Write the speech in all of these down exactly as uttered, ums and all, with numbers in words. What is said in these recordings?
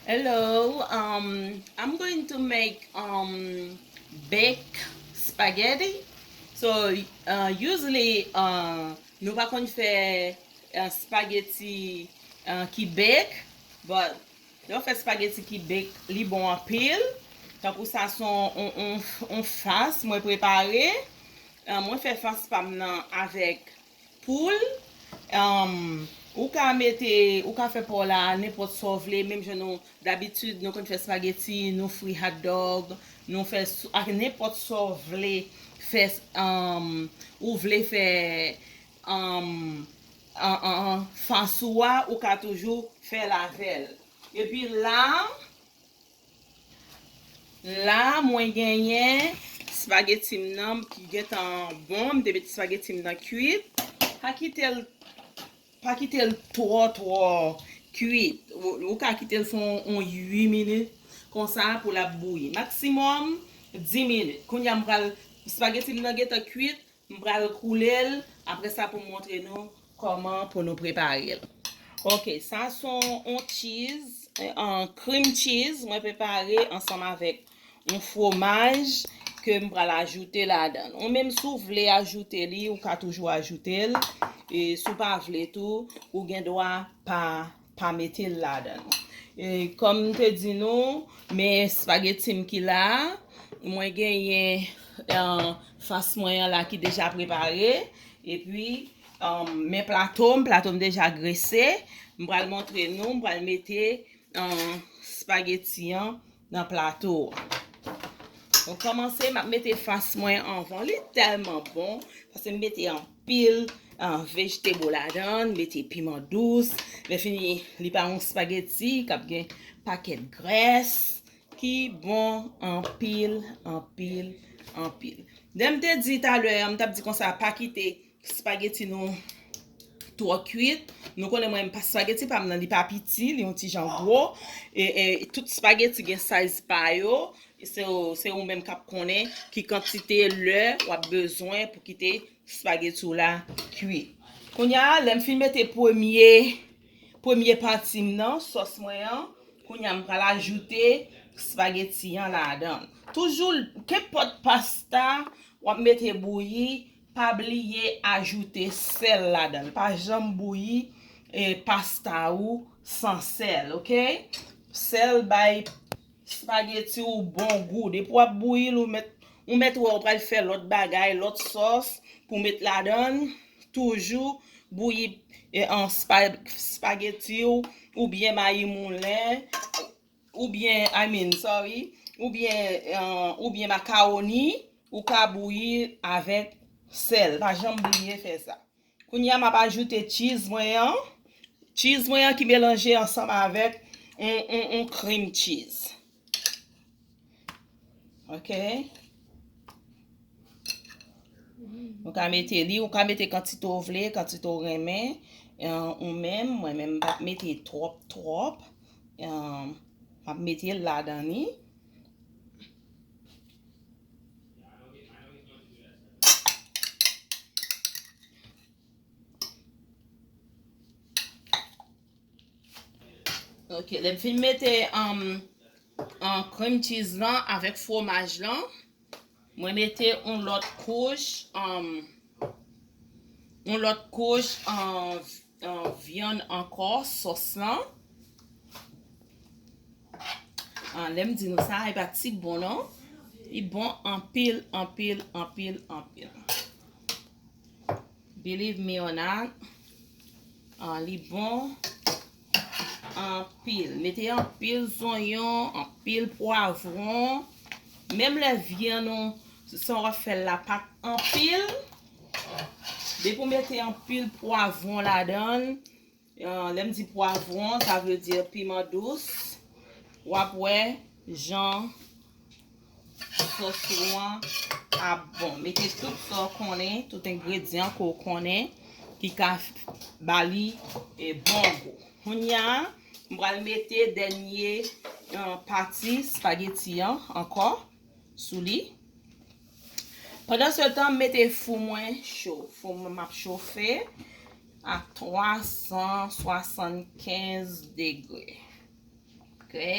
Hello, um, I'm going to make um baked spaghetti. So uh, usually uh, nou pa konn fè uh, spaghetti uh, ki bake, but lè w fè spaghetti ki bake, li bon anpil. Tankou sa se yon, yon, yon, yon fas mwen prepare. Uh, mwen fè fas pa m nan avèk poul. Um, ou ka mete, ou ka fè pa w la nenpòt sa w vle, menm jan nou dabitid nou konn fè spaghetti, nou fri hot dog, nou fè sou- ak nenpòt sa w vle fè, um, ou vle fè um, an, an, an, fas ou a, ou ka toujou fè l avè l. Epi la, la mwen genyen spaghetti m nan ki gentan bon, m te mete spaghetti m nan kwit. Pa kite l, pa kite l twò twò kwit. Ou, ou ka kite l fè yon, yon uit minit konsa pou l ap bouyi. Maksimòm dis minit. Kounye a m pral, spaghetti m nan gentan kwit, m pral koule l, apre sa pou m montre nou kòman pou nou prepare l. Ok, sa se yon cheese, yon cream cheese mwen prepare ansanm avèk yon fwomaj ke m pral ajoute ladan l. Ou menm si w vle ajoute li, ou ka toujou ajoute l. E si w pa vle tou, ou gen dwa pa pa mete l ladan l. E, kòm m te di nou, men spaghetti m ki la, mwen genyen uh, fas mwen an la ki deja prepare, epi um, men plato m, plato m deja grese, m pral montre nou, m pral mete uh, spaghetti an nan plato a. Mwen kòmanse, m ap mete fas mwen anvan. Li tèlman bon, paske m mete anpil uh, vegetable ladan, m mete piman dous. Lè fini, li pa yon spaghetti k ap gen pakèt grès, ki bon anpil, anpil, anpil. Lè m te di talè a, m t ap di konsa, pa kite spaghetti nou twò kwit. Nou konnen mwen, spaghetti pa m nan, li pa piti, li yon ti jan gwo. E, e tout spaghetti gen size pa yo. Se, se ou menm k ap konnen ki kantite lè w ap bezwen pou kite spaghetti w la kwi. Kounye a, lè m fin mete premye, premye pati m nan, sòs mwen an, kounye a m pral ajoute spaghetti an ladan. Toujou, kenpòt pasta w ap mete bouyi, pa bliye ajoute sèl ladan l. Pa janm bouyi e, pasta ou san sèl, ok? Sèl bay spaghetti ou bon gou. Depi w ap bouyi l, ou mèt, ou mèt wè ou pral fè lòt bagay, lòt sòs pou met ladan l. Toujou bouyi e, an spa, spaghetti ou, oubyen mayi moulen, oubyen, I mean, sorry, oubyen, uh, oubyen makawoni, ou ka bouyi avèk sèl. Pa janm bliye fè sa. Kounye a, m ap ajoute cheese mwen an. Cheese mwen an ki melanje ansanm avèk yon, yon, yon cream cheese. Ok. Ou ka mete li, ou ka mete kantite w vle, kantite w renmen. Uh, ou menm, mwen menm, m p ap mete twòp, twòp. Uh, m ap mete l ladan li. Ok, lè m fin mete um, um, cream cheese lan avèk fwomaj lan, mwen mete yon lòt kouch, um, yon lòt kouch um, um, vyann ankò, sòs lan. Ah, lè m di nou sa, e pa ti bon non. Li bon anpil, anpil, anpil, anpil. Believe me or not, ah, li bon anpil. Mete anpil zonyon, anpil pwavwon. Menm lè vyann ou, san w ap fè l la pa t anpil, depi w mete anpil pwavwon ladan l, ah, lè m di pwavwon, sa vle di piman dous. W ap wè jan sòs ou an ap bon. Mete tout sa w konnen, tout engredyan ke w konnen ki ka f- ba li e, bon gou. Kounye a, m pral mete dènye ah, pati spaghetti an ankò sou li. Pandan se tan, m mete fou mwen cho. Fou mwen m ap chofe a twa san swasannkenz degre. Ok. Trè.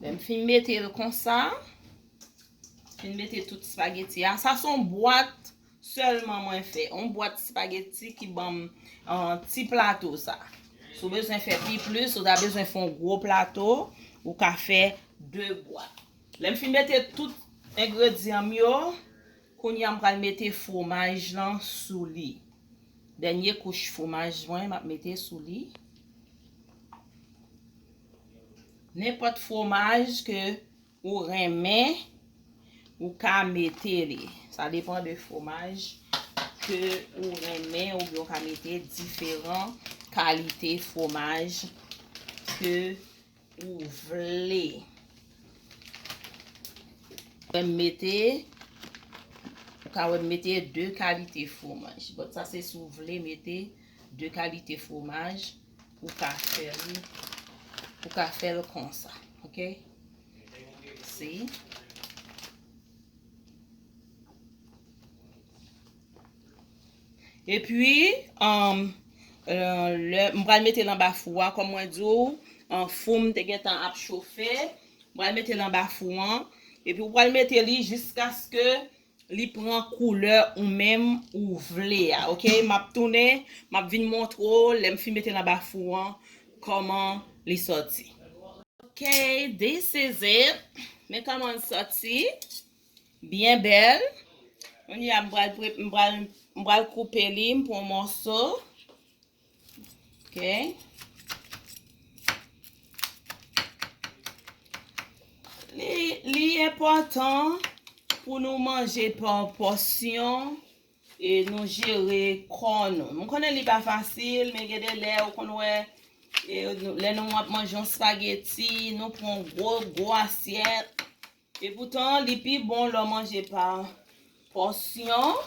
Lè m fin mete l konsa, fin mete tout espageti a. Sa se yon bwat sèlman mwen fè. Yon bwat espageti ki ban m, ah, ti plato sa. Si w bezwen fè pi plis, ou ta bezwen fè yon gwo plato, ou ka fè de bwat. Lè m fin mete tout engredyan m yo, kounye a m pral mete fwomaj lan sou li. Dènye kouch fwomaj mwen, m ap mete sou li. Nenpòt fwomaj ke ou renmen, ou ka mete li. Sa depann de fwomaj ke ou renmen, oubyen ou ka mete diferan kalite fwomaj ke ou vle. Mwen mete, ou ka wè m mete de kalite fwomaj. But sa se si w vle mete de kalite fwomaj, ou ka fè l, ou ka fè l konsa. Ok? See? Epi, um, euh, lè, m pral mete l anba fou a, kòm mwen di w, um, fou m te gentan ap chofe. M pral mete l anba fou an. Epi ou pral mete li jiskaske li pran koulè ou menm ou vle a, ok? M ap tounen, m ap vin montre w, lè m fin mete l anba fou an, kòman li sòti. Ok, this is it. Men kòman l sòti. Byen bèl. Kounye a, m pral pre-, m pral, m pral koupe li, m pran yon mòso. Ok. Li, li enpòtan pou nou manje pa pòsyon e nou jere kò nou. M konnen li pa fasil, men gen de lè ou konn wè, e, nou, lè nou ap manje yon espageti, nou pran gwo, gwo asyèt. E poutan, li pi bon lè w manje pa pòsyon.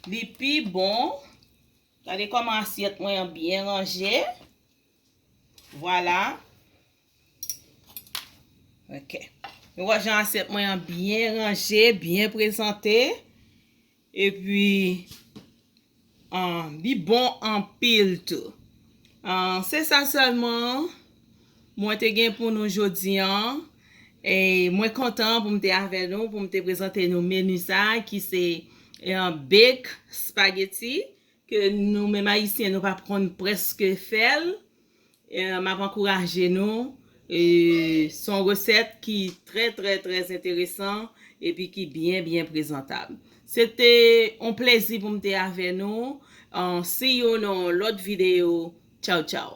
Li pi bon. Gade kòman asyèt mwen an byen ranje. Vwala. Ok. Nou wè jan asyèt mwen an byen ranje, byen prezante. Epi, ah, li bon anpil tou. Ah, se sa sèlman mwen te gen pou nou jodi an. E mwen kontan pou m te avè nou, pou m te prezante nou meni sa, ki se, eh, bake spaghetti, ke nou menm Ayisyen, nou pa konn prèske fè l. Eh, m ap ankouraje nou. E se yon resèt ki trè, trè, trè enteresan epi ki byen, byen prezantab. Se te yon plezi pou m te avè nou. Ah, see you nan yon lòt videyo. Tchaw, tchaw.